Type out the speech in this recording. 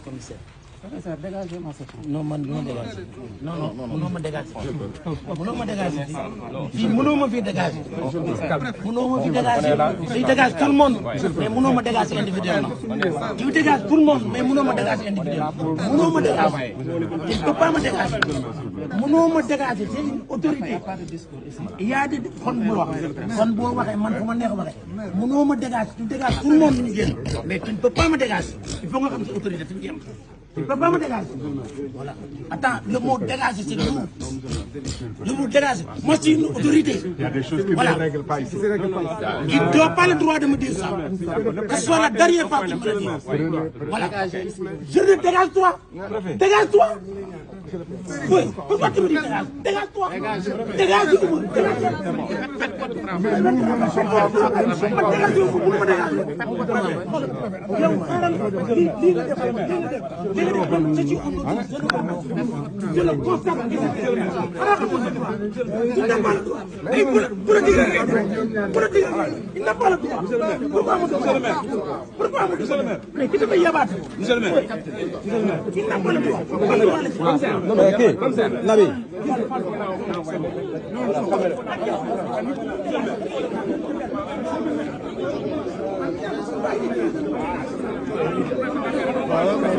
commissaire. Commissaire, dégagez ma section. Non, man, non, dégagez. Non, non, ma dégager. Mënoo ma dégager. Fii mënoo ma fi dégager. Mënoo ma fi dégager. Tu dégages tout le monde, mais mënoo ma dégager individuellement. Tu dégages tout le monde, mais mënoo ma dégager individuellement. Mënoo ma dégager. Tu ne peux pas me dégager. Mënoo ma dégager, c'est une autorité. Il y a des kon boo waxee man fu ma neex waxee. Mënoo ma dégager, tu dégages tout le monde ñu génn, mais tu ne peux pas me dégager. Il faut nga xam sa autorité fi mu jëm. Tu ne peux pas me dégager. Voilà. Attends, le mot dégager, c'est nous. Le mot dégager, moi, c'est une autorité. Il y a des choses qui ne se règlent pas ici. Il ne doit pas le droit de me dire ça. Que ce soit la dernière fois qu'il me le dit. Voilà. Je le dégage-toi. Dégage-toi. Oui. Pourquoi tu me dis dégage? Dégage-toi. Dégage-toi. Je le constate. Il n'a pas le droit. Il n'a pas le droit. Pourquoi monsieur le maire? Mais qui te fait yabat? Monsieur le maire. Il n'a pas le droit. Non mais ok, Nabi.